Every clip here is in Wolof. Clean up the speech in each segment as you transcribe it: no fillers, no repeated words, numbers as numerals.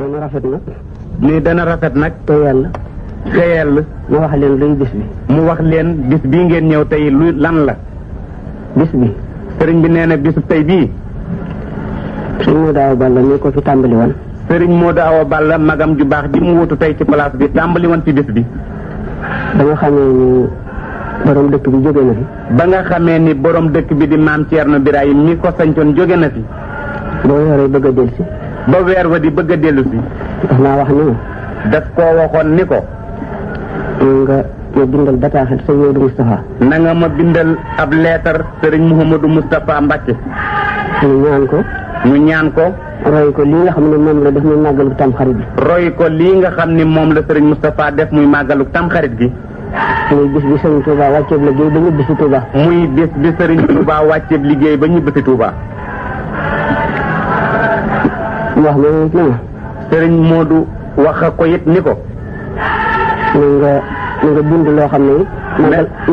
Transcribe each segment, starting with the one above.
dana rafet nag. ni dana rafet nag. te yàlla. te yàlla. mu wax leen luy bis bi. mu wax leen bis bii ngeen ñëw tey lu lan la. bis bi. sëriñ bi nee na bisu tey bii. sëriñ Modou Awa Balla mi ko fi tàmbali woon. sëriñ Modou Awa Balla magam ju baax ji mu wutu tey ci place bi tàmbali woon ci bis bi. ba nga xamee ni borom dëkk bi jóge na fi. ba nga xamee ni borom dëkk bi di maam Thierno Birahim mi ko sañcoon jóge na fi. boo yoree bëgg a dellusi. ba weer wa di bëgg a dellusi. daf naa wax ni ma. daf koo waxoon ni ko. nga ma bindal bataaxal sëñ Modou Moustapha. na nga ma bindal ab leetar sëriñ Mouhamadou Moustapha Mbacke. ñu ñaan ko. ñu ñaan ko. roy ko lii nga xam ne moom la def muy màggalu tamxarit bi. roy ko lii nga xam ni moom la sëriñ Moustapha def muy màggalu tamxarit gi. muy bis bi sëriñ Touba wàcceeb liggéey ba ñibbi si Touba. muy bis bi sëriñ Touba wàcceeb liggéey ba ñibbi si Touba. mu wax ma it na ma. sëriñ Modou wax ko it ni ko. na nga bind loo xam ne it.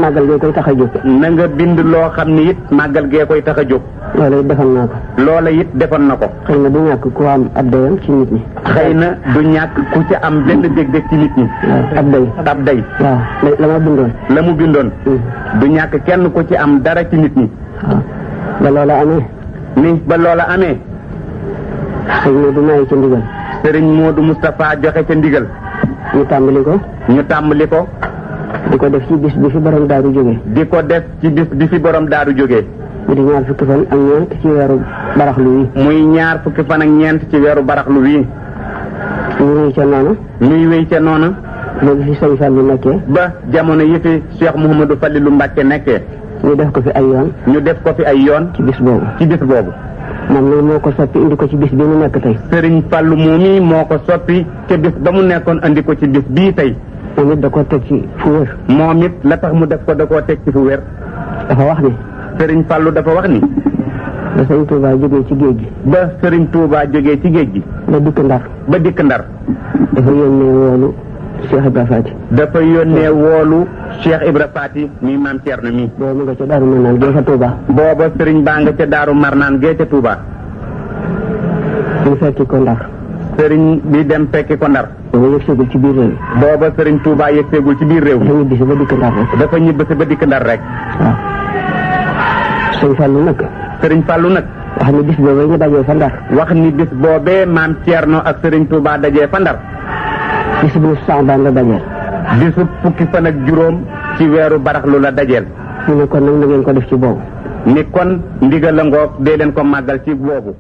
màggal gee koy tax a jóg. na nga bind loo xam ni it màggal gee koy tax a jóg. loola it defal naa ko. loola it defoon na ko. xëy na du ñàkk ku am ab dayam ci nit ñi. xëy na du ñàkk ku ci am benn dég-dég ci nit ñi. waaw ab day. ab day. waaw la ma bindoon. la mu bindoon. du ñàkk kenn ku ci am dara ci nit ñi. waaw ba loola amee. ni ba loola amee. sëñ Modou maye ca ndigal. sëriñ Modou Moustapha joxe ca ndigal. ñu tàmbali ko. ñu tàmbali ko. di ko def ci bis bi fi borom daaru jógee. di ko def ci bis bi fi borom daaru jógee. mu di ñaar fukki fan ak ñeent ci weeru baraxlu wi. muy ñaar fukki fan ak ñeent ci weeru baraxlu wi. ñu wéy ca noonu. ñuy wéy ca noonu. ba bi fi sëñ Fallou nekkee. ba jamono yi fi Cheikh Mouhamadou Fallilou Mbacke nekkee. ñu def ko fi ay yoon. ñu def ko fi ay yoon. ci bis boobu. ci bis boobu. moom nag moo ko soppi indi ko ci bis bi mu nekk tey. Sëriñ Fallou moomi moo ko soppi ca bis ba mu nekkoon andi ko ci bis bii tey. moom it da koo teg ci fu wér. moom it la tax mu def ko da koo teg ci fu wér. dafa wax ni. Sëriñ Fallou dafa wax ni. ba sëriñ Touba jógee ci géej gi. ba Sëriñ Touba jógee ci géej gi. ba dikk Ndar. ba dikk Ndar. dafa yónnee woolu Cheikh Ibra Fati. dafa yónnee woolu Cheikh Ibra Fati mi maam Thierno mi. booba mu nga ca Daaru Marnaan gee ca Touba. booba sëriñ baa nga ca Daaru Marnaan gee ca Touba. ñu fekki ko Ndar. sëriñ bi dem fekki ko Ndar. booba yëgseegul ci biir réew mi. booba sëriñ Touba yëgseegul ci biir réew mi. dafa ñibbisi ba dikk Ndar rek. dafa ñibbisi ba dikk Ndar rek. waaw. sëñ Fallou nag. sëriñ Fallou nag. wax ni bis boobee ñu dajee fa Ndar. wax ni bis boobee maam Thierno ak sëriñ Touba dajee fa Ndar. bis bu Saabaan la dajeel. bisu fukki fan ak juróom ci weeru baraxlu la dajeel. mu ne kon nag na ngeen ko def ci boobu. ni kon ndigal la ngoog dee leen ko màggal ci boobu.